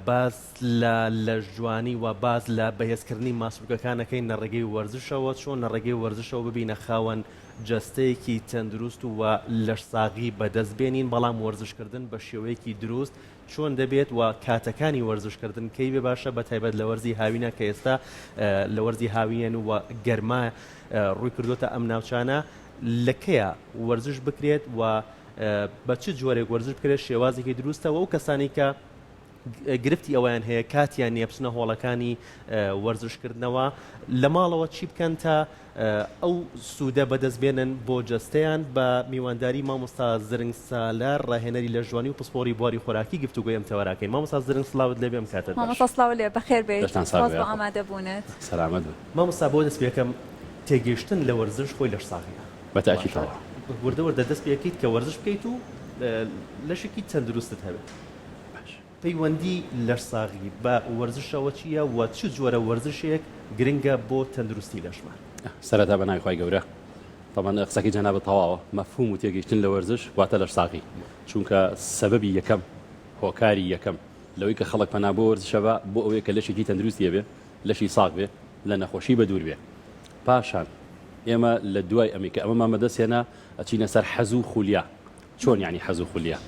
باس لە لەشجوانی و باس لە بەهێزکردنی ماسولکەکان ئەکەین لە ڕێگەی وەرزشەوە، چۆن لە ڕێگەی وەرزشەوە ببینە خاوەن جەستەیەکی تەندروست و لەشساغی بەدەست بێنین، بەڵام وەرزشکردن بە شێوەیەکی دروست چۆن دەبێت و کاتەکانی وەرزشکردن کەی بێ باشە بە تایبەت لە وەرزی هاوینە کە ئێستا لە وەرزی هاوینێن و گەرما ڕووی کردوتە ئەم ناوچانە لە کەیە وەرزش بکرێت و بە چ جۆرێک وەرزش بکرێت شێوازێکی دروستە و ئەو کەسانی کە گرفتی ئەوەیان هەیە کاتیان نییە بچنە هۆڵەکانی وەرزشکردنەوە لە ماڵەوە چی بکەن تا ئەو سوودە بەدەست بێنن بۆ جەستەیان بە میوانداری مامۆستا زرنگ سالار ڕاهێنەری لەشجوانی و پسپۆڕی بواری خۆراکی گفتوگۆی ئەم تەوەرەکەین مامۆستا زرنگ سڵاوت لێبێ ئەم کاتەت باش. مامۆستا سڵاو لێ بەخێر بێیت دەستان ساغ سپاس بێ بۆ یاخوا. ئامادەبوونت. سەلامەت بن. مامۆستا بۆ دەست پێکەم تێگەیشتن لە وەرزش خۆی لەشساغیە بە باشە تەئکیدەوە. وردە وردە دەست پێکەیت کە وەرزش بکەیت و لەشێکی تەندروستت هەبێت. باش. پەیوەندی لەشساغی بە وەرزشەوە چییە و چ جۆرە وەرزشێک گرنگە بۆ تەندروستی لەشمان؟ سەرەتا بە ناوی خوای گەورە. تەبعەن قسەکەی جەنابت تەواوە، مەفهوم و تێگەیشتن لە وەرزش واتە لەشساغی، چونکە سەبەبی یەکەم، هۆکاری یەکەم لەوەی کە خەڵک پەنا بۆ وەرزش ئەبا بۆ ئەوەیە کە لەشێکی تەندروستی هەبێ، لەشی ساغ بێ، لە نەخۆشی بەدوور بێ. پاشان ئێمە لە دوای ئەمەی کە ئەمەمان بەدەست هێنا ئەچینە سەر حەز و خولیا. چۆن یانی حەز و خولیا؟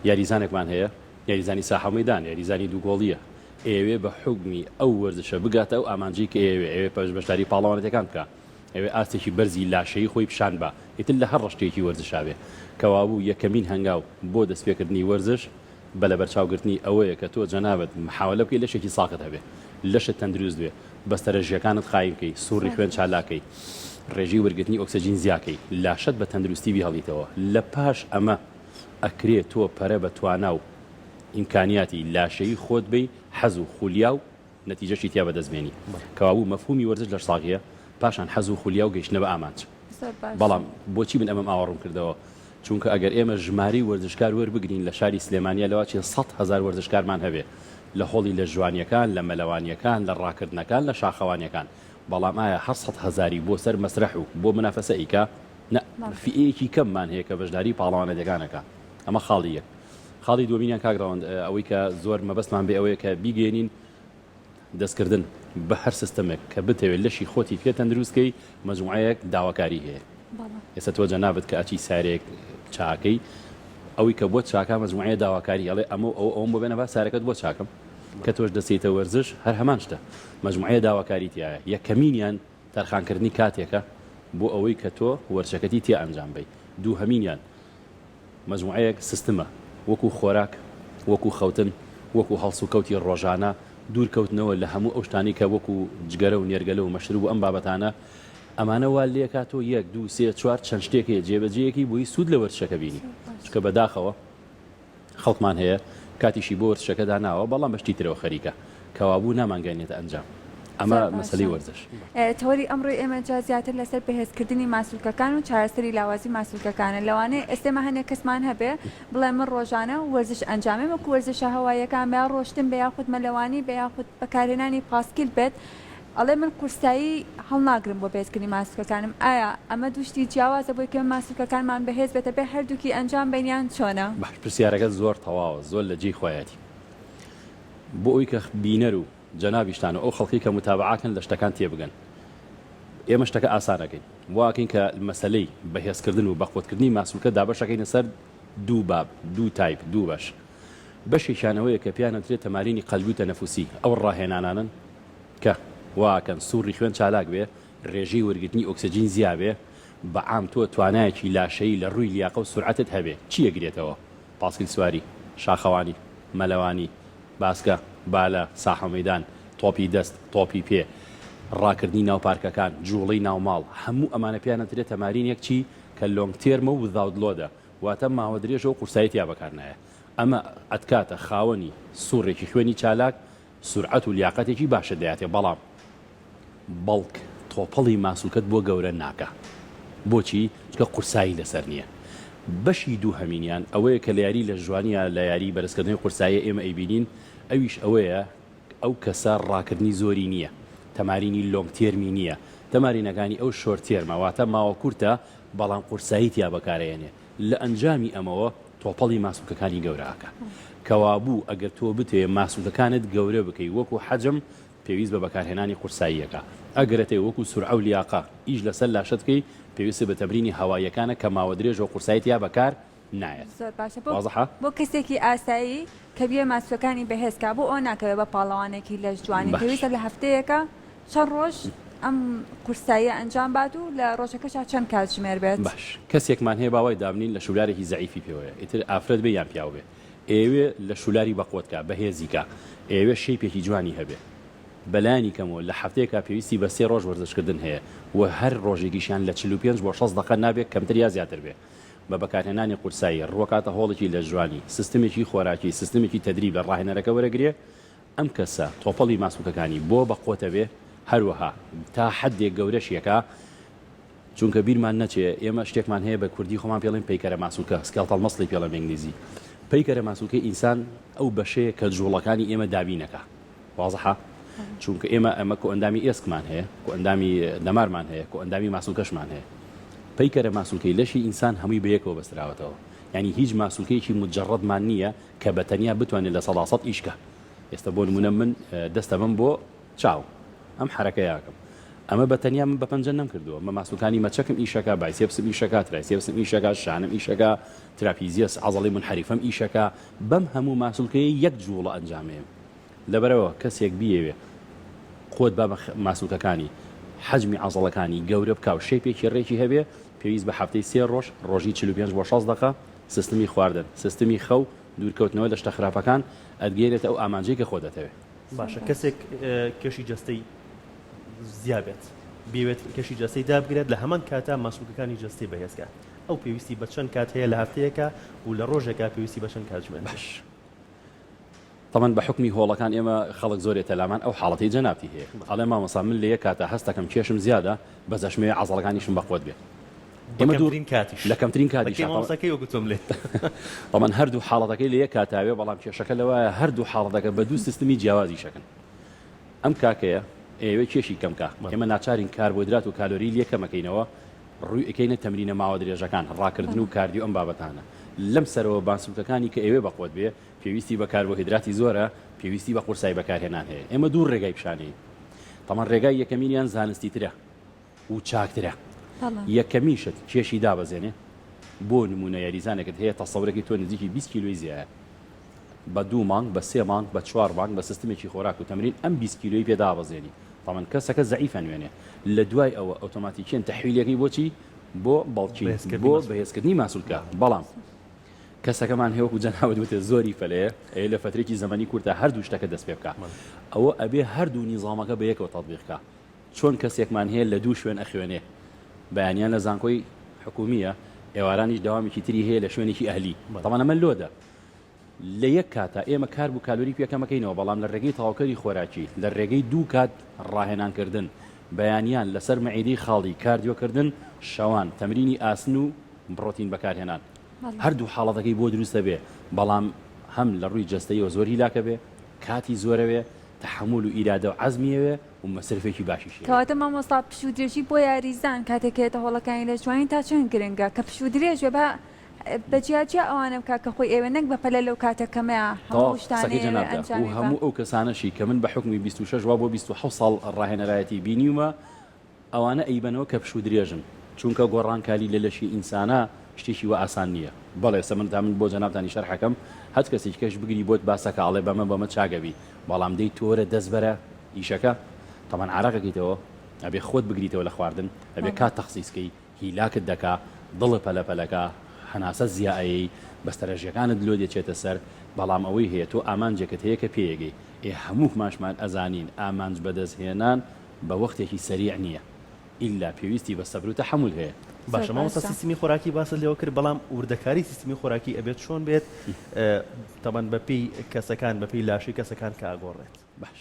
یاریزانێکمان هەیە، یاریزانی ساحە و مەیدانە، یاریزانی دوو گۆڵییە، ئەیەوێ بە حوکمی ئەو وەرزشە بگاتە ئەو ئامانجەی کە ئەیەوێ، ئەیەوێ پەش بەشداری پاڵەوانێتیەکان بکا، ئەیەوێ ئاستێکی بەرزی لاشەیی خۆی پیشان با، ئیتر لە هەر ڕەشتەیەکی وەرزشا بێ. کەوابوو یەکەمین هەنگاو بۆ دەستپێکردنی وەرزش بە لەبەرچاوگرتنی ئەوەیە کە تۆ جەنابت محاوەلە بکەی لەشێکی ساغت هەبێ، لەشت تەندروست بێ، بەستەرە ژیەکانت قایم کەی، سوڕی خوێن چالاک کەی، ڕێژەی وەرگرتنی ئۆکسجین زیا کەی، لاشەت بە تەندروستی بیهڵیتەوە، لە پاش ئەمە ئەکرێ تۆ پەرە بە توانا و ئیمکانیاتی لاشەیی خۆت بەی، حەز و خولیا و نەتیجەشی تیا بەدەست بێنی. کەوابوو مەفهومی وەرزش لەشساغیە، پاشان حەز و خولیا و گەیشتنە بە ئامانج. بەڵام بۆچی من ئەمەم ئاوا ڕوون کردەوە؟ چونکە ئەگەر ئێمە ژمارەی وەرزشکار وەربگرین لە شاری سلێمانیا لەواچێ 100,000 وەرزشکارمان هەبێ لە هۆڵی لەشجوانیەکان، لە مەلەوانیەکان، لە ڕاکردنەکان، لە شاخەوانیەکان، بەڵام ئایا هەر سەد هەزاری بۆ سەر مەسرەح و بۆ منافەسە ئەیکا؟ نا، فیئەیەکی کەممان هەیە کە بەشداری پاڵەوانێتیەکان ئەکا. ئەمە خاڵی یەک. خاڵی دووەمینیان کاک ڕەوەند ئەوەی کە زۆر مەبەستمان بێ ئەوەیە کە بیگەیەنین دەستکردن بە هەر سیستەمێک کە بتەوێت لەشی خۆتی پێ تەندروست کەی مەجموعەیەک داواکاری هەیە. ئێستا تۆ جەنابت کە ئەچی سارێک چاکەی ئەوی کە بۆ چاکە مەجموعەیە داواکاری ئەڵێ ئەمە و ئەو ئەوم بۆ بێنە با سارەکەت بۆ چاکەم کە تۆش دەچیتە وەرزش هەر هەمان شتە مەجموعەیە داواکاری تایە یەکەمینیان تەرخانکردنی کاتێکە بۆ ئەوەی کە تۆ وەرزشەکەتی تیا ئەنجام بەی دووهەمینیان مەجموعەیەک سیستمە، وەکو خۆراک، وەکو خەوتن، وەکو هەڵسوکەوتی ڕۆژانە، دوور کەوتنەوە لە هەموو ئەو شتانەی کە وەکو جگەرە و نێرگەلە و مەشروب و ئەم بابەتانە، ئەمانە وا لێکا تۆ یەک، دوو، سێ، چوار چەند شتێک هەیە جێبەجێیەکەی بۆی سوود لە وەرزشەکە بینی، چونکە بەداخەوە خەڵکمان هەیە کاتیشی بۆ وەرزشەکە داناوە بەڵام بە شتی ترەوە خەریکە، کەوابوو نامانگەیەنێتە ئەنجام. ئەمە مەسەلەی وەرزش. تەوەری ئەمڕۆی ئێمە جا زیاتر لەسەر بەهێزکردنی ماسولکەکان و چارەسەری لاوازی ماسولکەکانە، لەوانەیە ئێستا ئێمە هەنێک کەسمان هەبێ بڵێ من ڕۆژانە وەرزش ئەنجامێم وەکو وەرزشە هەواییەکان بێ یا ڕۆشتن بێ یاخود مەلەوانی بێ یاخود بەکارهێنانی پاسکیل بێت ئەڵێ من قورسایی هەڵناگرم بۆ بەهێزکردنی ماسولکەکانم ئایا ئەمە دوو شتی جیاوازە بۆی کە ماسولکەکانمان بەهێز بێت ئەبێ هەردووکی ئەنجام بەین یان چۆنە؟ باش پرسیارەکەت زۆر تەواوە زۆر لە جێی خۆیەتی بۆ ئەوی کە بینەر و جەنابیشتان و ئەو خەڵکەی کە متابەعەکەن لە شتەکان تێبگەن. ئێمە شتەکە ئاسان ئەکەین. وا ئەکەین کە مەسەلەی بەهێزکردن و بەقوەتکردنی ماسولکە دابەش ئەکەینە سەر دوو باب، دوو type، دوو بەش. بەشێکیان ئەوەیە کە پێیان ئەوترێ تەمارینی قەلبی و تەنەفوسی، ئەو ڕاهێنانانەن کە وا ئەکەن سوڕی خوێن چالاک بێ، ڕێژەی وەرگرتنی ئۆکسجین زیا بێ، بە عام تۆ توانایەکی لاشەیی لە ڕووی لیاقە و سورعەتت هەبێ. چی ئەگرێتەوە؟ پاسکیل سواری، شاخەوانی، مەلەوانی، باسکە، بالە، ساحە و مەیدان، تۆپی دەست، تۆپی پێ، ڕاکردنی ناو پارکەکان، جوڵەی ناو ماڵ، هەموو ئەمانە پێیان ئەوترێ تەمارینێک چی کە long term ە و without load ە، واتە ماوە درێژە و قورسایی تیا بەکار نایە. ئەمە ئەتکاتە خاوەنی سوڕێکی خوێنی چالاک، سورعەت و لیاقەتێکی باشت دەیاتێ، بەڵام. بەڵک تۆپەڵی ماسولکەت بۆ گەورە ناکا بۆچی چونکە قورسایی لەسەر نیە بەشی دووهەمینیان ئەوەیە کە لە یاری لەشجوانیە لە یاری بەرزکردنەوەی قورساییە ئێمە ئەیبینین ئەویش ئەوەیە ئەو کەسە ڕاکردنی زۆری نیە تەمارینی long term ی نیە تەمارینەکانی ئەو short term ە واتە ماوە کورتە بەڵام قورسایی تیا بەکارئەیەنێ لە ئەنجامی ئەمەوە تۆپەڵی ماسولکەکانی گەورە ئەکا. کەوابوو ئەگەر تۆ بتەوێ ماسولکەکانت گەورە بکەی وەکو حەجم پێویست بە بەکارهێنانی قورساییەکە. ئەگەر ئەتەوێ وەکو سورعە و لیاقە ئیش لەسەر لاشەت بکەی پێویستت بە تەمرینی هەواییەکانە کە ماوە درێژە و قورسایی تیا بەکار نایەت. زۆر باشە بۆ وازحە؟ بۆ کەسێکی ئاسایی کە بیەوێ ماسولکەکانی بەهێز کا بۆ ئەوە ناکەوێ بە پاڵەوانێکی لەش جوانی باش. پێویستە لە هەفتەیەکا چەند ڕۆژ ئەم قورساییە ئەنجام بات و لە ڕۆژەکەشا چەند کاتژمێر بێت؟ باش کەسێکمان هەیە با وای دابنین لەشولارێکی زەعیفی پێوەیە ئیتر ئافرەت بێ یان پیاو بێ ئەیەوێ لەشولاری بەقوەت کا بەهێزی کا ئەیەوێ shape ێکی جوانی هەبێ بەلایەنی کەمەوە لە هەفتەیەکا پێویستی بە سێ ڕۆژ وەرزشکردن هەیە و هەر ڕۆژێکیشیان لە 45 بۆ 60 دەقە نابێ کەمتر یا زیاتر بێ بە بەکارهێنانی قورسایی ڕوەکاتە هۆڵێکی لەشجوانی سیستمێکی خۆراکی سیستمێکی تەدریب لە ڕاهێنەرەکە وەرەگرێ ئەم کەسە تۆپەڵی ماسولکەکانی بۆ بەقوەتە بێ هەروەها تا حەدێک گەورەشیەکا چونکە بیرمان نەچێ ئێمە شتێکمان هەیە بە کوردی خۆمان پێڵێن پەیکەرە ماسولکە skeletal muscle ی پێڵێن بە ئینگلیزی پەیکەرە ماسولکەی ئینسان ئەو بەشەیە کە جوڵەکانی ئێمە دابینەکا وازحە چونکە ئێمە ئەمە کۆئەندامی ئێسکمان هەیە کۆئەندامی دەمارمان هەیە کۆئەندامی ماسولکەشمان هەیە پەیکەرە ماسولکەی لەشی ئینسان هەمووی بەیەکەوە بەستراوەتەوە یعنی هیچ ماسولکەیەکی مجرەدمان نییە کە بە تەنیا بتوانێت 100% ئیش کە ئێستا بۆ نمونە من دەستەبم بۆ چاو ئەم حەرەکەیە ئەکەم ئەمە بە تەنیا من بە پەنجە نەمکردووە مە ماسولکانی مەچەکم ئیشەکا biceps م ئیشەکا triceps م ئیشەکا شانم ئیشەکا trapezius عەزەڵەی مونحەریفەم ئیشەکا بەم هەموو ماسولکەیە یەک جووڵە ئەنجامەیەم لەبەرئەوە کەسێک بیەوێ قوت با بە ماسولکەکانی حەجمی عەزەڵەکانی گەورە بکا و shape ێکی ڕێکی هەبێ پێویست بە هەفتەی سێ ڕۆژ ڕۆژی 45 بۆ 60 دەقە سیستمی خواردن سیستمی خەو دوورکەوتنەوە لە شتە خراپەکان ئەتگەیەنێتە ئەو ئامانجەی کە خۆت دەتەوێ. باشە کەسێک کێشی جەستەی زیا بێت بیەوێت کێشی جەستەی دابگرێت لە هەمان کاتا ماسولکەکانی جەستەی بەهێز کات ئەو پێویستی بە چەند کات هەیە لە هەفتەیەکا و لە ڕۆژێکا پێویستی بە چەند کاتژمێر هەیە؟ باش تەبعەن بە حوکمی هۆڵەکان ئێمە خەڵک زۆر یەتە لامان ئەو حاڵەتەی جەنابتی هەیە ئەڵێ مامۆستا من لە یەک کاتا هەستەکەم کێشم زیادە بەس ئەشمەوێ عەزەڵەکانیشم بەقوەت بێ ئێمە دوو کەمترین کاتیش لە کەمترین کاتیشا بەکەی مامۆستا کەی وەکو تۆم لێ تەبعەن هەردوو حاڵەتەکەی لە یەک کاتا بێ بەڵام کێشەکە لەوایە هەردوو حاڵەتەکە بە دوو سیستمی جیاواز ئیشەکەن ئەم کاکەیە ئەیەوێ کێشی کەم کا ئێمە ناچارین کاربۆهیدرات و کالۆری لێ کەمەکەینەوە ڕووی ئەکەینە تەمرینە ماوە درێژەکان ڕاکردن و cardio ئەم بابەتانە لەم سەرەوە ماسولکەکانی کە ئەیەوێ بەقوەت بێ پێویستی بە کاربۆهیدراتی زۆرە پێویستی بە قورسای بەکارهێنان هەیە ئێمە دوو ڕێگای پیشانەین تەبعەن ڕێگای یەکەمینیان زانستیترە و چاکترە. یەکەمین شت کێشی دابەزێنێ، بۆ نموونە یاریزانێکت هەیە تەسەورەکەی تۆ نزیکی 20 کیلۆی زیایە، بە دوو مانگ، بە سێ مانگ، بە چوار مانگ بە سیستمێکی خۆراک و تەمرین ئەم 20 کیلۆی پێ دابەزێنی، تەبعەن کەسەکە زەعیفە نوێنێ، لە دوای ئەوە ئۆتۆماتیکیەن تەحویلەکەی بۆ چی؟ بۆ bulking، بۆ بەهێزکردنی ماسولکە، بەڵام کەسەکەمان هەیە وەکو جەنابت وتت زۆری پەلەیە ئەیە لە فەترێکی زەمەنی کورتە هەردوو شتەکە دەست پێ بکا ئەوە ئەبێ هەردوو نیزامەکە بە یەکەوە تەتبیق کا. چۆن کەسێکمان هەیە لە دوو شوێن ئەخوێنێ بەیانیان لە زانکۆی حکومیە ئێوارانیش دەوامێکی تری هەیە لە شوێنێکی ئەهلی تەبعەن ئەمە load ە لە یەک کاتا ئێمە carb و کالۆری پێکەمەکەینەوە بەڵام لە ڕێگەی تەواوکەری خۆراکی لە ڕێگەی دوو کات ڕاهێنانکردن بەیانیان لەسەر مەعیدەی خاڵی cardio کردن شەوان تەمرینی ئاسن و پڕۆتین بەکارهێنان هەردوو حاڵەتەکەی بۆ دروستە بێ بەڵام هەم لە ڕووی جەستەیەوە زۆر هیلاکە بێ کاتی زۆرەوێ تەحەمول و ئیرادە و عەزمی ئەوێ و مەسرفێکی باشیشی ئەوێ. کەواتە مامۆستا پشوو درێژی بۆ یاریزان کاتێک کە یەتە هۆڵەکانی لەشجوانی تا چەند گرنگە کە پشوو درێژ بێ با بە جیا جیا ئەوانە بکا کە خۆی ئەیەوێ نەک بە پەلە لەو کاتە کەمەیا هەموو تەواو ئەو شتانەی قسەکەی ئەیەوێ جەنابتە و ئەنجامی با. هەموو ئەو کەسانەشی کە من بە حوکمی 26 وا بۆ 27 ساڵ ڕاهێنەرایەتی بینیومە ئەوانە ئەیبەنەوە کە پشوو درێژن چونکە گۆڕانکاری لە لەشی ئینسانا شتێکی وا ئاسان نییە بەڵێ ئێستا من تا من بۆ جەنابتانی شەرحەکەم هەچ کەسێکی کەش بگری بۆت باسەکە ئەڵێ بەمە بەمە چاک ئەبی بەڵام دەی تۆرە دەست بەرە ئیشەکە تەبعەن عارەق ئەکەیتەوە ئەبێ خۆت بگریتەوە لە خواردن ئەبێ کات تەخسیس کەی هیلاکت دەکا دڵت پەلە پەلەکا هەناسەت زیا ئەیەی بەستەرەژیەکانت لۆ دەچێتە سەر بەڵام ئەوەی هەیە تۆ ئامانجێکت هەیە کە پێیەگەی ئێ هەمووکمانشمان ئەزانین ئامانج بەدەست هێنان بە وەختێکی سەریع نییە ئیلا پێویستی بە سەبر و تەحەمول هەیە. زۆر باشە مامۆستا باشە. سیستمی خۆراکی باست لێوە کرد بەڵام وردەکاری سیستمی خۆراکی ئەبێت چۆن بێت تەبەن بەپێی کەسەکان بەپێی لاشەی کەسەکان کە ئەگۆڕێت. باش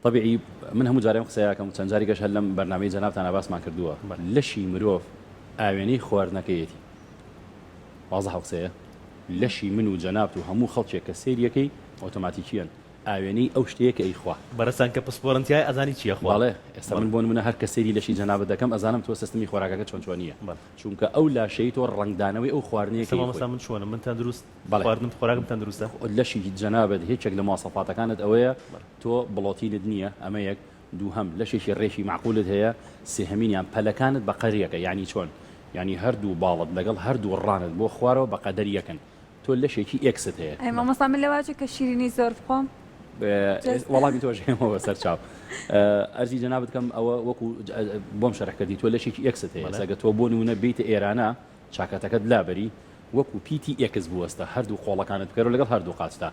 تەبیعی من هەموو جارێ ئەم قسەیە ئەکەم چەند جارێکەش هەر لەم بەرنامەی جەنابتانا باسمان کردووە لەشی مرۆڤ ئاوێنەی خواردنەکەیەتی وازحە ئەو قسەیە لەشی من و جەنابت و هەموو خەڵکێک کە سەیریەکەی ئۆتۆماتیکیەن. ئاوێنەی ئەو شتەیە کە ئەیخوا. بەڕێزتان کە پسپۆرن تیای ئەزانی چی ئەخوا. بەڵێ ئێستا من بۆ نمونە هەر کە سەیری لەشی جەنابت دەکەم ئەزانم تۆ سستمی خۆراکەکە چۆن چۆنیە چونکە ئەو لاشەی تۆ ڕەنگدانەوەی ئەو خواردنەیە کە ئیخۆی. مامۆستا من چۆنم من تەندروست بەڵێ. خواردنم خۆراکم تەندروستە؟ لەشی جەنابت یەکێک لە مواسەفاتەکانت ئەوەیە تۆ بڵۆتینت نییە ئەمە یەک دووهەم لەشێکی ڕێکی مەعقولت هەیە سێهەمینیان پەلەکانت بە قەر یەکە یانی چۆن یانی هەردوو باڵت لەگەڵ هەردوو ڕانت بۆ خوارەوە بە قەدەر یەکن تۆ لەشێکی ئێکست هەیە. ئەی مامۆستا من لەواچێ کە شیرینی زۆر بخۆم وەڵامی تۆش هێمەوە سەر چاو ئەرزی جەنابت کەم ئەوە وەکو بۆم شەرح کردی تۆ لەشێکی ئێکست هەیە سەگە تۆ بۆ نمونە بیتە ئێرانە چاکەتەکەت لابەری وەکو پیتی ئێکس بوەستە هەردوو قۆڵەکانت بکەرەوە لەگەڵ هەردوو قاچتا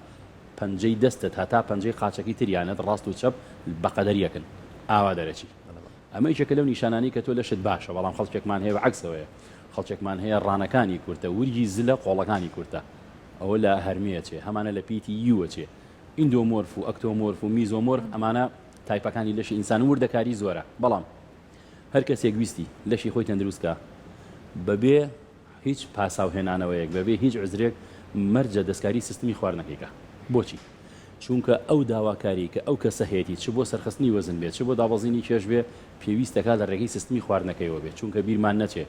پەنجەی دەستت هەتا پەنجەی قاچەکەی تریانت ڕاست و چەپ بەقەدەر یەکن ئاوا دەرەچی ئەمە یەکێکە لەو نیشانانەی کە تۆ لەشت باشە، بەڵام خەڵکێکمان هەیە بە عەکسەوەیە، خەڵکێکمان هەیە ڕانەکانی کورتە، ورگی زلە، قۆڵەکانی کورتە، ئەوە لە هەرمێ ئەچێ، هەمانە لە پیتی یو ئەچێ، ئیندۆمۆرف و ئەکتۆمۆرف و میزۆمۆرف ئەمانە تایپەکانی لەشی ئینسانن، وردەکاری زۆرە، بەڵام هەر کەسێک ویستی لەشی خۆی تەندروست کا بەبێ هیچ پاساو هێنانەوەیەک، بەبێ هیچ عوزرێک مەرجە دەستکاری سیستمی خواردنەکەی کا. بۆچی؟ چونکە ئەو داواکاریەی کە ئەو کەسە هەیەتی چ بۆ سەرخستنی وەزن بێت چ بۆ دابەزینی کێش بێ پێویست دەکات لە ڕێگەی سیستمی خواردنەکەیەوە بێت چونکە بیرمان نەچێ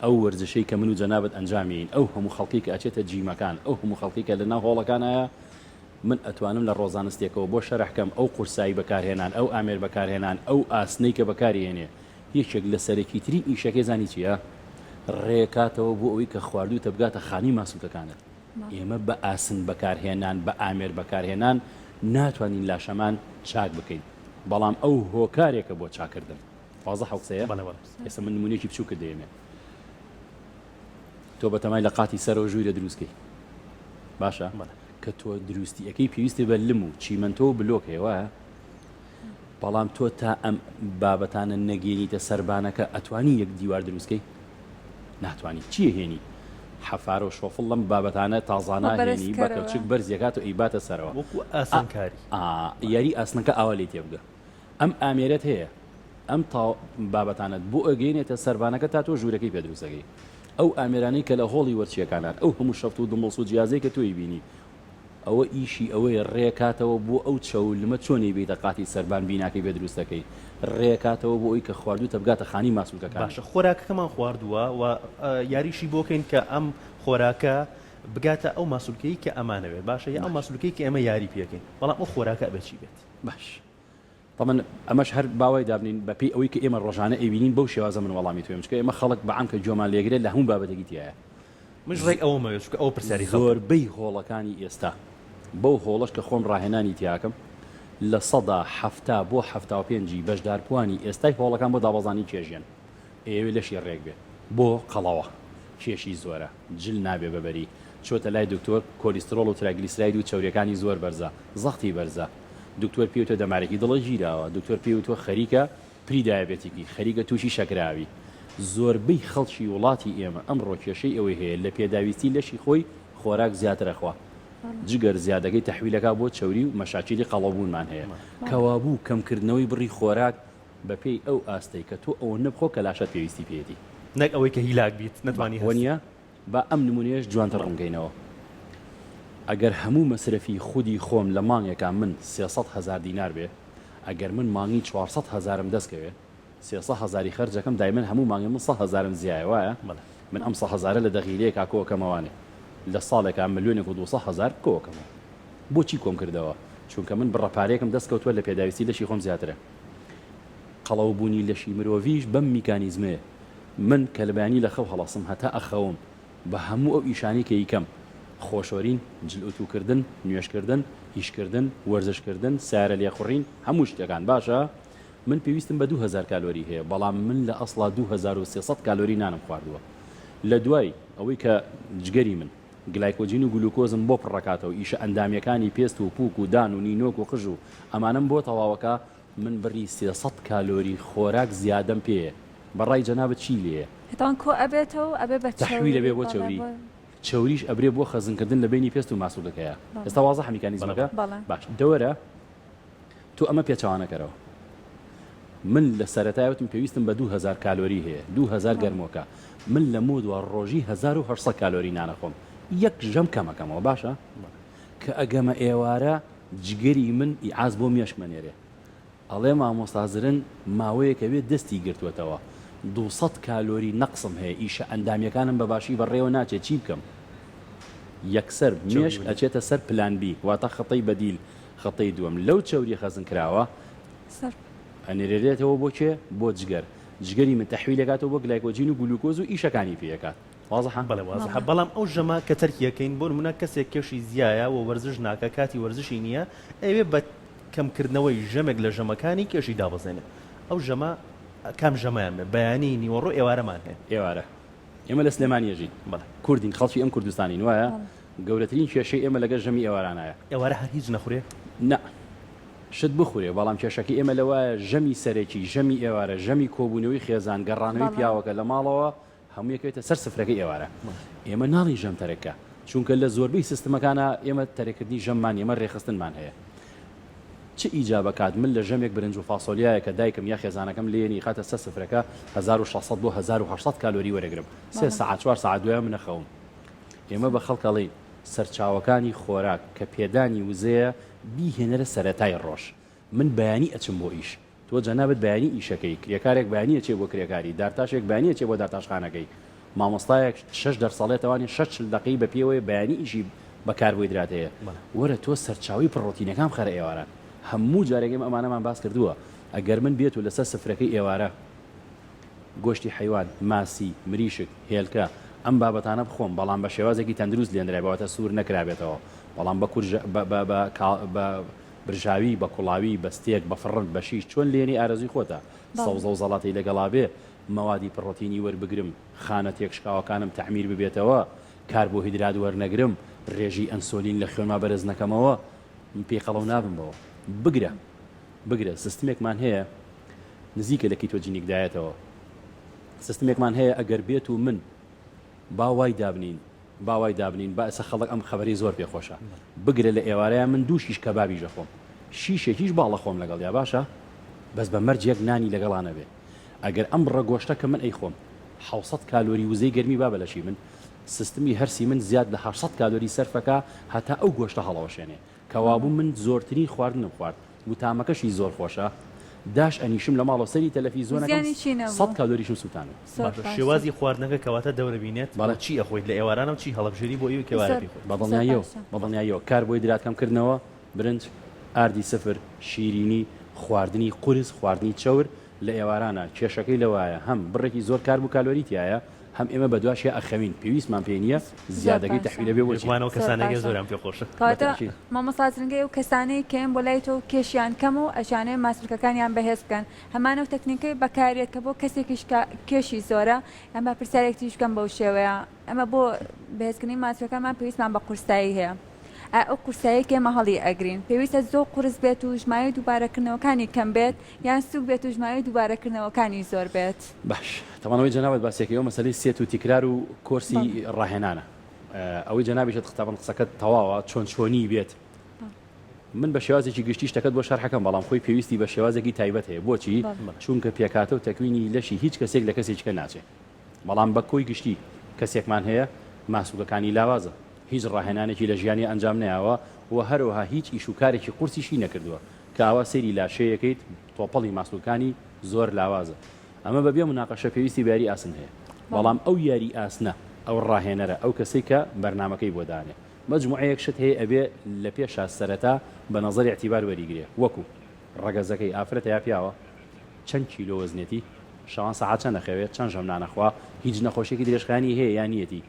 ئەو وەرزشەی کە من و جەنابت ئەنجامیین ئەو هەموو خەڵکەی کە ئەچێتە جیمەکان ئەو هەموو خەڵکەی کە لەناو هۆڵەکانایە من ئەتوانم لە ڕۆزانستێکەوە بۆ شەرح کەم ئەو قورسایی بەکارهێنان ئەو ئامێر بەکارهێنان ئەو ئاسنەی کە بەکاری هێنێ یەکێک لە سەرەکیترین ئیشەکەی زانی چییە؟ ڕێکاتەوە بۆ ئەوەی کە خواردووتە بگاتە خانەی ماسولکەکانت. ئێمە بە ئاسن بەکارهێنان، بە ئامێر بەکارهێنان ناتوانین لاشەمان چاک بکەین، بەڵام ئەو هۆکارێکە بۆ چاککردن. وازحە ئەو قسەیە؟ بەڵێ بەڵێ. ئێستا من نموونەیەکی بچووکت دەیەمێ. تۆ بەتەمای لە قاتی سەرەوە ژوورە دروست کەی. باشە؟ بەڵێ. کە تۆ دروستی ئەکەی پێویستت بە لم و چیمەنتۆ و بلۆک هەیە وایە؟ بەڵام تۆ تا ئەم بابەتانە نەگەیەنیتە سەربانەکە ئەتوانی یەک دیوار دروست کەی؟ ناتوانی. چی ئەهێنی؟ حەفارە و شۆفڵ لەم بابەتانە تازانە ئەهێنی بە کەوچک بەرزی ئەکات و ئەیباتە سەرەوە. وەکو ئاسانکاری. ئا یاری ئاسنەکە ئاوا لێی تێبگە. ئەم ئامێرەت هەیە ئەم تا بابەتانەت بۆ ئەگەیەنێتە سەربانەکە تا تۆ ژوورەکەی پێ دروست ئەکەی. ئەو ئامێرانەی کە لە هۆڵی وەرچیەکانان ئەو هەموو شەفت و دمڵس و جیازەی کە تۆی بینی ئەوە ئیشی ئەوەیە ڕێکاتەوە بۆ ئەو چەولمە چۆن ئەیبەیتە قاتی سەربان بیناکەی پێ دروست دەکەی ڕێکاتەوە بۆ ئەوی کە خواردوتە بگاتە خانی ماسولکەکانت. باشە خۆراکەکەمان خواردووە و یاریشی بۆ کەین کە ئەم خۆراکە بگاتە ئەو ماسولکەی کە ئەمانەوێت باشە یا ئەو ماسولکەی کە ئێمە یاری پێکەین بەڵام ئەو خۆراکە ئەبێت چی بێت؟ باش تەبعەن ئەمەش هەر با وای دابنێین بە پێی ئەوەی کە ئێمە ڕۆژانە ئەیبینین بەو شێوازە من وەڵامی تۆیم چونکە ئێمە خەڵک بە عام کە گوێمان لێگرێت لە هەموو بابەتێکی تیایە. منیش ڕێک ئەوەم ئەوێت چونکە ئەوە پرسیاری خەڵکە. زۆربەی هۆڵەکانی ئێستا بەو هۆڵەش کە خۆم ڕاهێنانی تیاکەم 70% بۆ 75 ی بەشداربووانی ئێستای هۆڵەکان بۆ دابەزانی کێژیان ئەیەوێ لەشی ڕێک بێ بۆ قەڵەوە کێشی زۆرە جل نابێ بە بەری چۆتە لای دکتۆر کۆلیسترۆڵ و ترایگلیسراید و چەوریەکانی زۆر بەرزە زەختی بەرزە دکتۆر پێی وتوە دەمارێکی دڵە گیراوە دکتۆر پێی وتوە خەریکە pre diabetic ی خەریکە توشی شەکراوی زۆربەی خەڵکی وڵاتی ئێمە ئەمڕۆ کێشەی ئەوەی هەیە لە پێداویستی لەشی خۆی خۆراک زیاتر ئەخوا جگەر زیادەکەی تەحویلەکا بۆ چەوری و مەشاکیلی قەڵەوبوونمان هەیە کەوابوو کەمکردنەوەی بڕی خۆراک بەپێی ئەو ئاستەی کە تۆ ئەوەندە بخۆ کە لاشەت پێویستی پێیەتی. نەک ئەوەی کە هیلاک بیت نەتوانی هەستی. وەنیە؟ با ئەم نمونەیەش جوانتر ڕوونکەینەوە. ئەگەر هەموو مەسرەفی خودی خۆم لە مانگێکا من 300 هەزار دینار بێ، ئەگەر من مانگی 400 هەزارم دەست کەوێ، 300 هەزاری خەرج ئەکەم دایمەن هەموو مانگێ من 100 هەزارم زیایە وایە؟ بەڵێ. من ئەم 100 هەزارە لە دەغیرەیەکا کۆئەکەمەوانێ لە ساڵێکا ملیۆنێک و 200 هەزار کۆئەکەمەوە. بۆچی کۆم کردەوە؟ چونکە من بڕە پارەیەکم دەست کەوتووە لە پێداویستی لەشی خۆم زیاترە. قەڵەوبوونی لەشی مرۆڤیش بەم میکانیزمەیە. من کە لە بەیانی لە خەو هەڵەسم هەتا ئەخەوم بە هەموو ئەو ئیشانەی کە ئیکەم، خۆشۆرین، جل ئوتوو کردن، نوێژ کردن، ئیش کردن، وەرزش کردن، سەیارە لێخوڕین، هەموو شتەکان، باشە من پێویستم بە 2000 کالۆری هەیە، بەڵام من لە ئەسڵا 2300 کالۆری نانم خواردووە. لە دوای ئەوەی کە جگەری من گلایکۆجین و گلوکۆزم بۆ پڕەکاتەوە، ئیشە ئەندامییەکانی پێست و پووک و دان و نینۆک و قژ و ئەمانەم بۆ تەواوەکا، من بڕی 300 کالۆری خۆراک زیادەم پێیە بە ڕای جەنابت چی لێیە؟ تاوان کۆ ئەبێتەوە و ئەبێ بە تەحویل چەوری ئەبێ بۆ بەڵێ چەوری بۆ. چەوریش ئەبرێ بۆ خەزنکردن لە بەینی پێست و ماسولکەکەیا بەڵێ. ئێستا وازحە میکانیزمەکە؟ بەڵێ. باش دەوەرە تۆ ئەمە پێچەوانە کەرەوە من لە سەرەتای وتم پێویستم بە 2000 کالۆری هەیە 2000 بەڵێ. گەرمۆکە من لە مۆدوا ڕۆژی 1800 کالۆری نانەخۆم یەک ژەم کەمەکەمەوە باشە کە ئەگەمە ئێوارە. جگەری من ئیعاز بۆ مێشکم ئەنێرێ ئەڵێ مامۆستا زرنگ ماوەیەکە بێ دەستی گرتووەتەوە 200 کالۆری نەقسم هەیە ئیشە ئەندامیەکانم بە باشی بەڕێوە ناچێ چی بکەم؟ یەکسەر مێشک ئەچێتە سەر plan B واتە خەتەی بەدیل خەتەی دووەم لەو چەوریە خەزن کراوە ئەنێرێتەوە بۆ کێ؟ بۆ جگەر جگەری من تەحویل ئەکاتەوە بۆ گلایکۆجین و گلوکۆز و ئیشەکانی پێ ئەکات وازحە؟ بەڵێ وازحە بەڵام ئەو ژەمە کە تەرکی ئەکەین بۆ نمونە کەسێک کێشی زیایە و وەرزش ناکا کاتی وەرزشی نییە ئەیەوێ بە کەم کردنەوەی ژەمێک لە ژەمەکانی کێشی دابەزێنێ ئەو ژەمە کام ژەمەیان بێ بەیانی نیوەڕۆ ئێوارەمان هەیە؟ ئێوارە ئێمە لە سلێمانی ئەژین بەڵێ. کوردین خەڵکی ئەم کوردستانین وایە گەورەترین کێشەی ئێمە لەگەر ژەمی ئێوارانایە. ئێوارە هەر هیچ نەخورێ؟ نا شت بخورێ بەڵام کێشەکەی ئێمە لەوایە ژەمی سەرەکی ژەمی ئێوارە ژەمی کۆبوونەوەی خێزان گەڕانەوەی بەڵێ. پیاوەکە لە ماڵەوە هەمووی ئەکەوێتە سەر سفرەکەی ئێوارە ئێمە ناڵین ژەم تەرک کە چونکە لە زۆربەی سیستمەکانا ئێمە تەرککردنی ژەممان نیە ئێمە رێکخستنمان هەیە چ ئیجابە کات من لە ژەمێک برنج و فاسۆلیایە کە دایکم یا خێزانەکەم لێنی خاتە سەر سفرەکە 1600 بۆ 1800 کالۆری وەرەگرم سێ سەعات چوار سەعات دوای منە خەوم ئێمە بە خەڵک ئەڵێین سەرچاوەکانی خۆراک کە پێدانی وزەیە بیهێنەرە سەرەتای ڕۆژ من بەیانی ئەچم بۆ ئیش تۆ جەنابت بەیانی ئیشەکەی، کرێکارێک بەیانی ئەچێ بۆ کرێکاری، دارتاشێک بەیانی ئەچێ بۆ دارتاشخانەکەی، مامۆستایەک شەش دەرس ئەڵێ تەوانی شەش 40 دەقەی بە پێوەیە بەیانی ئیشی بە کاربۆیدرات هەیە، وەرە تۆ سەرچاوەی پڕۆتینەکان بخەرە ئێواران. هەموو جارێک ئێمە ئەمانەمان باس کردووە، ئەگەر من بێت و لەسەر سفرەکەی ئێوارە گۆشتی حەیوان، ماسی، مریشک، هێلکە، ئەم بابەتانە بخۆم، بەڵام بە شێوازێکی تەندروست لێنرابێ واتە سوور نەکرابێتەوە، بەڵام بە کورژە بە بە بە بە برژاوی، بە کوڵاوی، بە ستێک، بە فڕن، بە شیش، چۆن لێنەی ئارەزووی خۆتە، سەوزە و زەڵاتەی لەگەڵا بێ، مەوادی پڕۆتینی وەربگرم، خانە تێکشکاوەکانم تەعمیر ببێتەوە، کاربۆهیدرات وەرنەگرم، رێژەی ئەنسۆلین لە خوێنما بەرز نەکەمەوە، من پێی قەڵەو نابم بەوە. بگرە، بگرە سیستمێکمان هەیە نزیکە لە ketogenic diet ەوە، سیستمێکمان هەیە ئەگەر بێت و من با وای دابنێین، با وای دابنێین با ئێستا خەڵک ئەم خەبەرەی زۆر پێ خۆشە بگرە لە ئێوارەیا من دوو شیش کەبابیش ئەخۆم شیشێکیش باڵ ئەخۆم لەگەڵیا باشە بەس بە مەرجێک نانی لەگەڵا نەبێ ئەگەر ئەم بڕە گۆشتە کە من ئەیخۆم حەوسەد کالۆری وزەی گەرمی با بە لەشی من سیستمی هەرسی من زیاد لە هەشسەد کالۆری سەرفەکا هەتا ئەو گۆشتە هەڵەوەشێنێ کەوابوو من زۆرترین خواردنم خوارد و تامەکەشی زۆر خۆشە داش ئەنیشم لە ماڵەوە سەری تەلەفیزۆنەکەم زیانی چی نەبوو؟ سەد کالۆریشم سوتاند. زۆر باشە باشە. شێوازی خواردنەکە کەواتە دەورە بینێت بەڵێ. و چی ئەخۆیت لە ئێوارانە و چی هەڵەبژێری بۆ ئەوی کە ئێوارە زۆر بیخۆیت؟ زۆر بەدڵنیاییەوە باشە. بەدڵنیاییەوە کاربۆهیدرات کەم کردنەوە برنج ئاردی سفر شیرینی خواردنی قورس خواردنی چەور لە ئێوارانە کێشەکەی لەوایە هەم بڕێکی زۆر کارب و کالۆری تیایە هەم ئێمە بەدواشیا ئەخەوین پێویستمان پێی نیە زۆر زیادەکەی باشە. تەحویلە بێ بۆ چی؟ بێگومان ئەو زۆر کەسانەی باشە. زۆریان پێ خۆشە. کەواتە بەتەئکید. مامۆستا زرنگەی ئەو کەسانەی کە یەن بۆ لای تۆ و کێشیان کەمە و ئەشیانەوێ ماسولکەکانیان بەهێز بکەن هەمان ئەو تەکنیکەی بەکارێت کە بۆ کەسێکیش کە کێشی زۆرە یان با پرسیارێک تریش بکەم بەو شێوەیە ئەمە بۆ بەهێزکردنی ماسولکەکانمان پێویستمان بە قورسایی هەیە ئایا ئەو قورسایەی کە ئێمە هەڵی ئەگرین پێویستە زۆر قورس بێت و ژمارەی دووبارەکردنەوەکانی کەم بێت یان سوک بێت و ژمارەی دووبارەکردنەوەکانی زۆر بێت؟ باش تەبعەن ئەوەی جەنابت باسیەکەی ئەو مەسەلەی set و تیکرار و کۆرسی ڕاهێنانە ئەوەی جەنابیشت تەبعەن قسەکەت تەواوە چۆن چۆنی بێت من بە شێوازێکی گشتی شتەکەت بۆ شەرحەکەم بەڵام خۆی پێویستی بە شێوازێکی تایبەت هەیە بۆچی چونکە پێکهاتە و تەکوینی لەشی هیچ کەسێک لە کەسێکیکە ناچێ بەڵام بە کۆی گشتی کەسێکمان هەیە ماسولکەکانی لاوازە هیچ ڕاهێنانێکی لە ژیانی ئەنجام نەیاوە و هەروەها هیچ ئیش و کارێکی قورسیشی نەکردووە کە ئاوا سەیری لاشەیەکەیت تۆپەڵی ماسولکانی زۆر لاوازە ئەمە بە بێ مناقەشە پێویستی بە یاری ئاسن هەیە بەڵام ئەو یاری ئاسنە ئەو ڕاهێنەرە ئەو کەسەی کە بەرنامەکەی بۆ دانێ مەجموعەیەک شت هەیە ئەبێ لە پێشا سەرەتا بە نەزەری ئیعتیبار وەریگرێ وەکو، ڕەگەزەکەی ئافرەتە یا پیاوە، چەند کیلۆ وەزنێتی، شەوان سەعات چەند ئەخەوێ، چەند ژەم نان ئەخوا، هیچ نەخۆشیەکی درێژخایەنی هەیە یا نیەتی،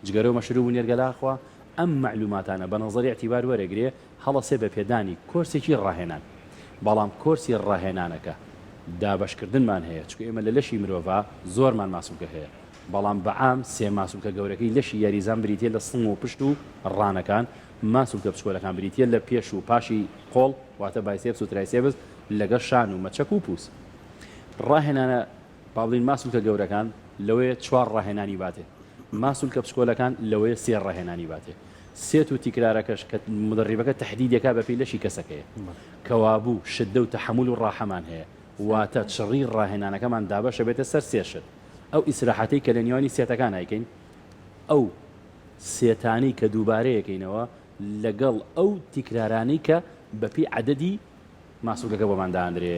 جگەرە و مەشروب و نێرگەلە ئەخوا، ئەم مەعلوماتانە بە نەزەری ئیعتیبار وەرەگرێ هەڵەسێ بە پێدانی کۆرسێکی ڕاهێنان بەڵام کۆرسی ڕاهێنانەکە دابەشکردنمان هەیە چونکە ئێمە لە لەشی مرۆڤا زۆرمان ماسولکە هەیە بەڵام بە عام سێ ماسولکە گەورەکەی لەشی یاریزان بریتیە لە سنگ و پشت و ڕانەکان، ماسولکە بچکۆلەکان بریتیە لە پێش و پاشی قۆڵ واتە biceps و triceps لەگەڵ شان و مەچەک و پووس. ڕاهێنانە با بڵێین ماسولکە گەورەکان لەوەیە چوار ڕاهێنانی باتێ، ماسولکە بچکۆلەکان لەوەیە سێ ڕاهێنانی باتێ. set و تیکرارەکەش کە مودەڕیبەکە تەحدیدێکا بەپێی لەشی کەسەکەیە. کەوابوو شدە و تەحەمول و ڕاحەمان هەیە واتە چڕی ڕاهێنانەکەمان دابەشە بێتە سەر سێ شت. ئەو ئیسراحەتەی کە لە نێوانی set ەکان ئەیکەین، ئەو set انەی کە دووبارەیەکەینەوە لەگەڵ ئەو تیکرارانەی کە بەپێی عەدەدی ماسولکەکە بۆمان دائەندرێ.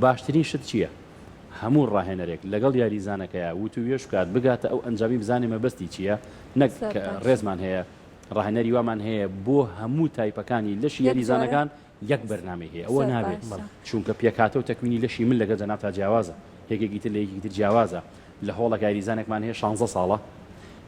باشترین شت چییە؟ هەموو ڕاهێنەرێک لەگەڵ یاریزانەکەیا وتووێژ بکات بگاتە ئەو ئەنجامی بزانێ مەبەستی چییە نەک کە ڕێزمان هەیە ڕاهێنەری وامان هەیە بۆ هەموو تایپەکانی لەشی یاریزانەکان یەک بەرنامەی هەیە ئەوە نابێت چونکە پێکهاتە و تەکوینی لەشی من لەگەڵ جەنابتا جیاوازە یەکێکی تر لە یەکێکی تر جیاوازە لە هۆڵەک یاریزانێکمان هەیە شانزە ساڵە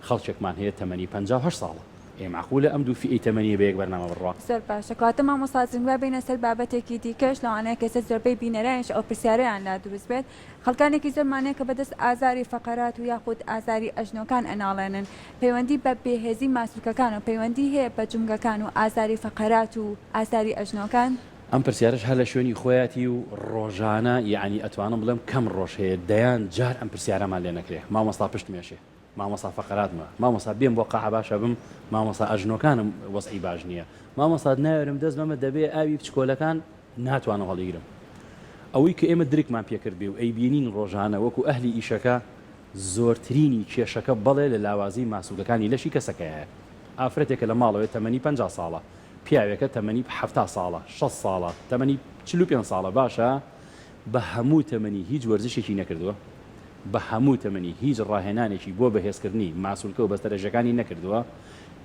خەڵکێکمان هەیە تەمەنی 58 ساڵە ئێ مەعقولە ئەم دوو فیئەی تەمەنیە بە یەک بەرنامە بڕوا؟ زۆر باشە کەواتە مامۆستا زرنگ با بێینە سەر بابەتێکی دیکەش لەوانەیە کە ئێستا زۆربەی بینەرانیش ئەو پرسیارەیان لا دروست بێت خەڵکانێکی زۆرمان هەیە کە بەدەست ئازاری فەقەرات و یاخود ئازاری ئەژنۆکان ئەناڵێنن پەیوەندی بە بێهێزی ماسولکەکان و پەیوەندی هەیە بە جومگەکان و ئازاری فەقەرات و ئازاری ئەژنۆکان؟ ئەم پرسیارەش هەر لە شوێنی خۆیەتی و ڕۆژانە یەعنی ئەتوانم بڵێم کەم ڕۆژ هەیە دەیان جار ئەم پرسیارەمان لێ نەکرێ مامۆستا پشتم ئێشێ مامۆستا فەقەراتمە مامۆستا بێم بۆ قاعە باشە بم مامۆستا ئەژنۆکانم وەزعی باش نییە مامۆستا ناوێرم دەست بەمە دەبێ ئاوی بچکۆلەکان ناتوانم هەڵیگرم ئەوەی کە ئێمە درکمان پێکرد بێ و ئەیبینین ڕۆژانە وەکو ئەهلی ئیشەکە زۆرترینی کێشەکە بەڵێ لە لاوازی ماسولکەکانی لەشی کەسەکەیە ئافرەتێکە لە ماڵەوەی تەمەنی 50 ساڵە پیاوێکە تەمەنی 70 ساڵە 60 ساڵە تەمەنی 45 ساڵە باشە بە هەموو تەمەنی هیچ وەرزشێکی نەکردووە بە هەموو تەمەنی هیچ ڕاهێنانێکی بۆ بەهێزکردنی ماسولکە و بەستەرەژەکانی نەکردووە،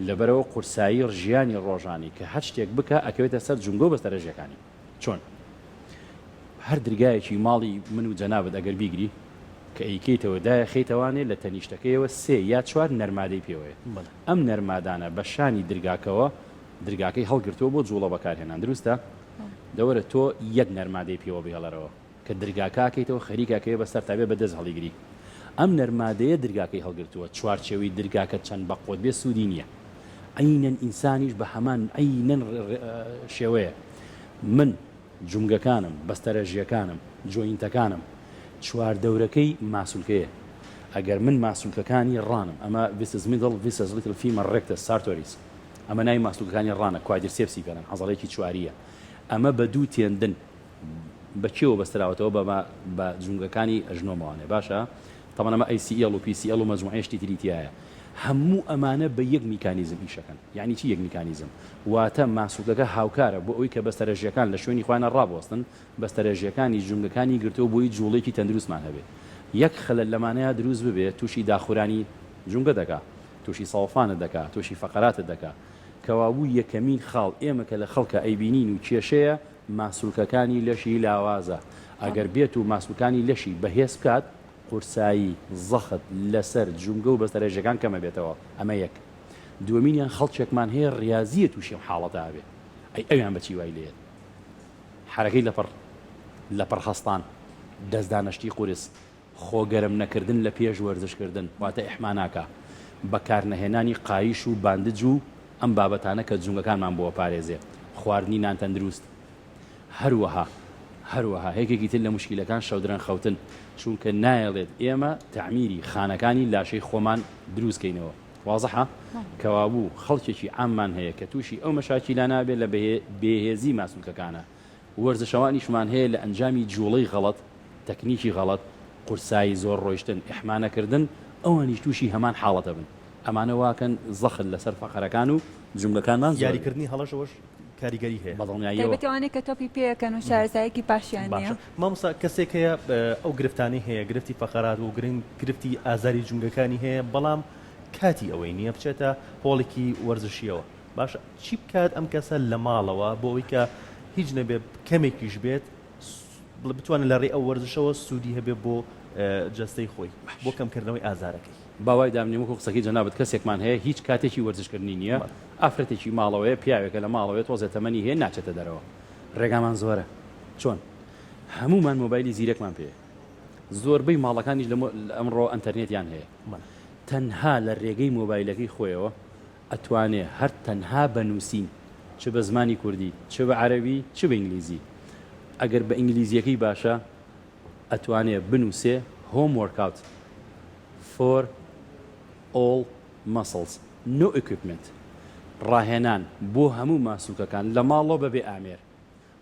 لەبەرئەوە قورسایی ژیانی ڕۆژانەی کە هەر شتێک بکا ئەکەوێتە سەر جومگە و بەستەرەژەکانی. چۆن؟ هەر درگایەکی ماڵی من و جەنابت ئەگەر بیگری کە ئەیکەیتەوە دایەخەیتەوانێ لە تەنیشتەکەیەوە سێ یا چوار نەرمادەی پێوەیە. ئەم نەرمادانە بە شانی درگاکەوە درگاکەی هەڵگرتووە بۆ جوڵە بەکارهێنان دروستە؟ دەوەرە تۆ یەک نەرمادەی پێوە بهێڵەرەوە. کە درگاکە ئەکەیتەوە خەریکە ئەکەوێ بە سەرتا بێ بە دەست هەڵیگری ئەم نەرمادەیە درگاکەی هەڵگرتووە چوارچێوەی درگاکە چەند بە قوت بێ سوودی نییە عەینەن ئینسانیش بە هەمان عەینەن شێوەیە من جومگەکانم بەستەرە ژیەکانم joint ەکانم چواردەورەکەی ماسولکەیە ئەگەر من ماسولکەکانی ڕانم ئەمە vastus middle vastus little femur rectus sartorius ئەمە ناوی ماسولکەکانی ڕانە quadriceps ی پێڵێن عەزەڵەیەکی چواریە ئەمە بە دوو tendon بە کێوە بەستراوەتەوە بە بە جومگەکانی ئەژنۆمەوانێ باشە تەبعەن ئەمە ACL و PCL و مەجموعەی شتی تری تیایە هەموو ئەمانە بە یەک میکانیزم ئیشەکەن یعنی چی یەک میکانیزم واتە ماسولکەکە هاوکارە بۆ ئەوی کە بەستەرەژیەکان لە شوێنی خۆیانە ڕابوەستن بەستەرەژیەکانی جومگەکانی گرتەوە بۆی جوڵێکی تەندروستمان هەبێ یەک خەلەل لەمانەیە دروست ببێ تووشی داخورانی جومگە دەکا تووشی سەوەفانت دەکا تووشی فەقەراتت دەکا کەوابوو یەکەمین خاڵ ئێمە کە لە خەڵکە ئەیبینین و کێشەیە ماسولکەکانی لەشی لاوازە، ئەگەر بێت و ماسولکانی لەشی بەهێز بکات قورسایی، زەخت، لەسەر جومگە و بەستەرەژەکان کەمەبێتەوە، ئەمە یەک. دووەمینیان خەڵکێکمان هەیە ڕیازییە تووشی ئەم حاڵەتە ئەبێ، ئەی ئەویان بە چی وای لێیەت؟ حەرەکەی لەپڕ، لەپڕ هەستان، دەستدانەشتی قورس، خۆ گەرم نەکردن لە پێش وەرزش کردن واتە ئیحما ناکا، بەکارنەهێنانی قایش و باندج و ئەم بابەتانە کە جومگەکانمان بۆ ئەپارێزێ، خواردنی نانتەندروست. هەروەها هەروەها یەکێکی تر لە موشکیلەکان شەودرەنگ خەوتن چونکە نایەڵێت ئێمە تەعمیری خانەکانی لاشەی خۆمان دروست کەینەوە وازحە؟ کەوابوو خەڵکێکی عاممان هەیە کە تووشی ئەو مەشاکیلانە ئەبێ لە بێهێزی ماسولکەکانە وەرزشەوانیشمان هەیە لە ئەنجامی جوڵەی غەڵەت، تەکنیکی غەڵەت، قورسایی زۆر ڕۆیشتن، ئیحما نەکردن، ئەوانیش تووشی هەمان حاڵەت ئەبن. ئەمانە واکەن زەخت لەسەر فەقەرەکان و جومگەکانمان زۆر بێت. یاریکردنی هەڵەش ئەوەش کاریگەری هەیە. بەدڵنیاییەوە. تایبەتی ئەوانەی کە تۆپی پێ ئەکەن و شارەزاییەکی باشیان نییە. باشە مامۆستا کەسێک هەیە ئەو گرفتانەی هەیە گرفتی فەقەرات و گرفتی ئازاری جومگەکانی هەیە بەڵام کاتی ئەوەی نییە بچێتە هۆڵێکی وەرزشییەوە باشە چی بکات ئەم کەسە لە ماڵەوە بۆ ئەوەی کە هیچ نەبێ کەمێکیش بێت بتوانێت لە ڕێی ئەو وەرزشەوە سوودی هەبێ بۆ جەستەی خۆی بۆ کەمکردنەوەی ئازارەکەی؟ با وای دابنێم وەکو قسەکەی جەنابت کەسێکمان هەیە هیچ کاتێکی وەرزشکردنی نییە ئافرەتێکی ماڵەوەیە پیاوێکە لە ماڵەوەیە تۆزێ تەمەنی هەیە ناچێتە دەرەوە ڕێگامان زۆرە چۆن هەموومان مۆبایلی زیرەکمان پێیە زۆربەی ماڵەکانیش لە ئەمڕۆ ئەنتەرنێتیان هەیە تەنها لە رێگەی مۆبایلەکەی خۆیەوە ئەتوانێ هەر تەنها بە نووسین چ بە زمانی کوردی چ بە عەرەبی چ بە ئینگلیزی ئەگەر بە ئینگلیزیەکەی باشە ئەتوانێ بنووسێ home workout for all muscles no equipment ڕاهێنان بۆ هەموو ماسولکەکان لە ماڵەوە بەبێ ئامێر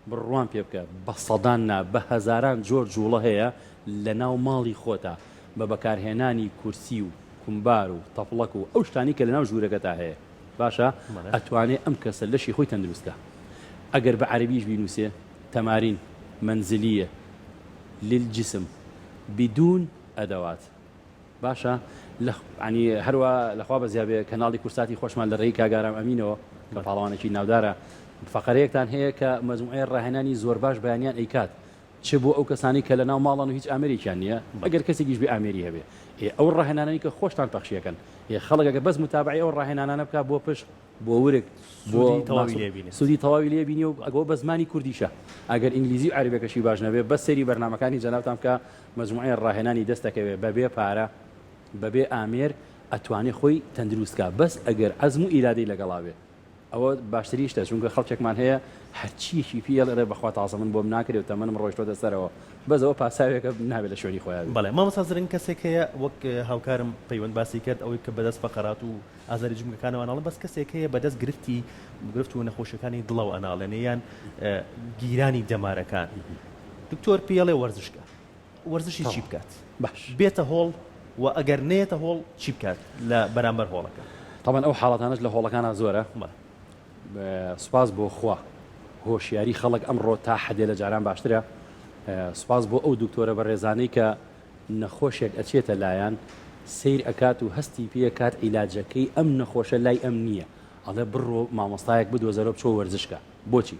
بڕوام پێ بکە بە سەدان نا بە هەزاران جۆر جوڵە هەیە لە ناو ماڵی خۆتا بە بەکارهێنانی کورسی و کومبار و تەپڵەک و ئەو شتانەی کە لە ناو ژوورەکەتا هەیە باشە ئەتوانێ ئەم کەسە لەشی خۆی تەندروست کا. ئەگەر بە عەرەبیش بینوسێ تمارین منزلیە للجسم بدون ادوات باشە لە عنی هەروا لەخوا بەزیا بێ کەناڵی کورساتی خۆشمان لە ڕێی کاک ئارام ئەمینەوە کە پاڵەوانێکی ناودارە فەقەرەیەکتان هەیە کە مەجموعەی ڕاهێنانی زۆر باش بەیانیان ئەیکات چ بۆ ئەو کەسانەی کە لەناو ماڵن و هیچ ئامێرێکیان نییە ئەگەر کەسێکیش بێ ئامێری هەبێ ئێ ئەو ڕاهێنانەی کە خۆشتان پەخشیەکەن ئێ خەڵک ئەگەر بەس متابعەی ئەو ڕاهێنانانە بکا بۆ پشت بۆ ورگ بۆ سوودی تەواوی لێ بینێت. سوودی تەواوی لێ بینی و ئەگەوە بە زمانی کوردیشە ئەگەر ئینگلیزی و عەرەبیەکەشی باش نەبێ بەس سەیری بەرنامەکانی جەنابتان بکا مەجموعەی ڕاهێنانی دەست دەکەوێ بەبێ پارە بەبێ ئامێر ئەتوانێ خۆی تەندروست کا بەس ئەگەر عەزم و ئیرادەی لەگەڵا بێ ئەوە باشترین شتە چونکە خەڵکێکمان هەیە هەرچیەکی پێ ئەڵێ بەخوا تازە من بۆم ناکرێ و تەمەنم ڕۆیشتۆتە سەرەوە بەس ئەوە پاساوێکە نابێ لە شوێنی خۆیا بێ. بەڵێ مامۆستا زرنگ کەسێک هەیە وەک هاوکارم پەیوەند باسی کرد ئەوەی کە بەدەست فەقەرات و ئازاری جومگەکانەوە ئەناڵێن بەس کەسێک هەیە بەدەست گرفتی گرفت و نەخۆشیەکانی دڵەوە ئەناڵێنێ یان گیرانی دەمارەکان دکتۆر پێڵێ وەرزش کە وەرزشی چی بکات باش بێتە هۆڵ و ئەگەر نێتە هۆڵ چی بکات لە بەرامبەر هۆڵەکە تەبعەن ئەو حاڵەتانەش لە هۆڵەکانا زۆرە سوپاس بۆ خوا هۆشیاری خەڵک ئەمڕۆ تا حەدێ لە جاران باشترە سوپاس بۆ ئەو دکتۆرە بەڕێزانەی کە نەخۆشێک ئەچێتە لایان سەیر ئەکات و هەستی پێ ئەکات عیلاجەکەی ئەم نەخۆشە لای ئەم نییە ئەڵێ بڕۆ مامۆستایەک بدۆزەرەوە بچۆ وەرزش کە بۆچی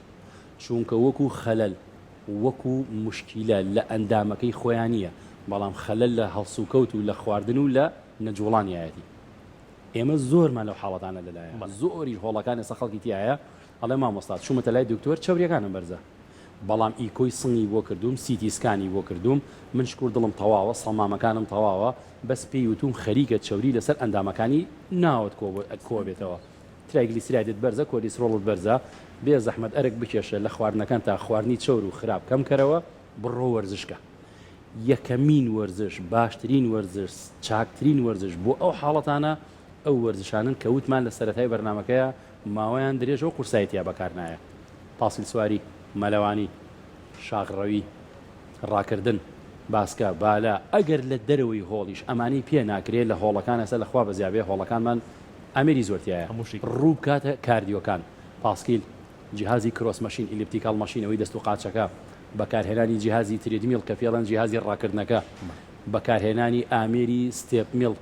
چوونکە وەکو خەلەل وەکو موشکیلە لە ئەندامەکەی خۆیان نییە بەڵام خەلەل لە هەڵسوکەوت و لە خواردن و لە نەجوڵانیایەتی ئێمە زۆرمان لەو حاڵەتانە لەلایە زۆری هۆڵەکان ئێستا خەڵکی تیایە ئەڵێ مامۆستا چوومەتە لای دکتۆر چەوریەکانم بەرزە بەڵام ئیکۆی سنگی بۆ کردووم CT scan ی بۆ کردووم من شکور دڵم تەواوە سەمامەکانم تەواوە بەس پێی وتوم خەریکە چەوری لەسەر ئەندامەکانی ناوت کۆبێتەوە triglyceride ت بەرزە کۆلیسترۆڵت بەرزە بێ زەحمەت ئەرک بکێشە لە خواردنەکانتا خواردنی چەور و خراپ کەم کەرەوە بڕۆ وەرزش کە یەکەمین وەرزش باشترین وەرزش چاکترین وەرزش بۆ ئەو حاڵەتانە ئەو وەرزشانەن کە وتمان لە سەرەتای بەرنامەکەیا ماوەیان درێژە و قورسایی تیا بەکار نایە، پاسیل سواری، مەلەوانی، شاخڕەوی، ڕاکردن، باسکە، بالە، ئەگەر لە دەرەوەی هۆڵیش ئەمانەی پێ ناکرێ لە هۆڵەکان ئێستا لە خوا بەزیا بێ هۆڵەکانمان ئامێری زۆر تیایە ڕوو بکاتە cardio کان، پاسکیل، جیهازی cross machine، elliptical machine ئەوەی دەست و قاچەکە، بەکارهێنانی جیهازی treadmill کە پێڵێن جیهازی ڕاکردنەکە، بەکارهێنانی ئامێری step mill،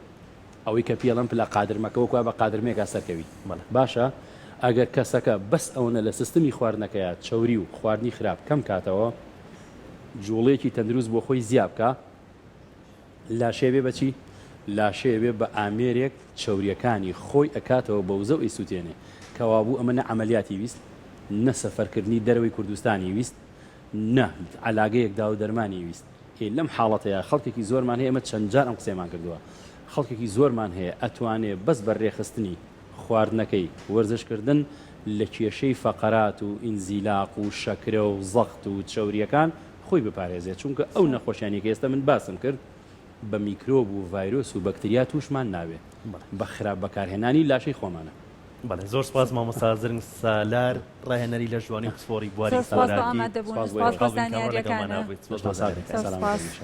ئەوەی کە پێڵێم پلە قادرمەکە وەک وایە بە قادرمەیەکا سەرکەوی باشە ئەگەر کەسەکە بەس ئەوەنە لە سستمی خواردنەکەیا چەوری و خواردنی خراپ کەم کاتەوە جوڵەیەکی تەندروست بۆ خۆی زیا بکا لاشەی بێ بەچی لاشەیە بێ بە ئامێرێک چەوریەکانی خۆی ئەکاتەوە بە وزە و ئەیسوتێنێ کەوابوو ئەمە نە عەمەلیاتی ویست نە سەفەرکردنی دەرەوەی کوردستانی ویست نە عەلاگەیەک داو دەرمانی ویست ئێ لەم حاڵەتەیا خەڵکێکی زۆرمان هەیە ئێمە چەند جار ئەم قسەیەمان کردووە خەڵکێکی زۆرمان هەیە ئەتوانێ بەس بە رێخستنی خواردنەکەی وەرزش کردن لە کێشەی فەقەرات و ئینزیلاق و شەکرە و زەخت و چەوریەکان خۆی بپارێزێ چونکە ئەو نەخۆشیانەی کە ئێستا من باسم کرد بە میکرۆب و ڤایرۆس و بەکتریا توشمان نابێ بە خراپ بەکارهێنانی لاشەی خۆمانە. بەڵێ زۆر سپاس مامۆستا زرنگ سالار ڕاهێنەری لەشجوانی و پسپۆڕی بواری زۆر سپاس بۆ خۆراکی ئامادەبوونت سپاس بۆ سپاس ئێوەش. بۆ خۆشحاڵ بووین کە ئەمڕۆ لەگەڵمان زانیاریەکانە بوویت. سپاس بۆ لەشتان ساغ بێت. زۆر سەلامەت سپاس. بن.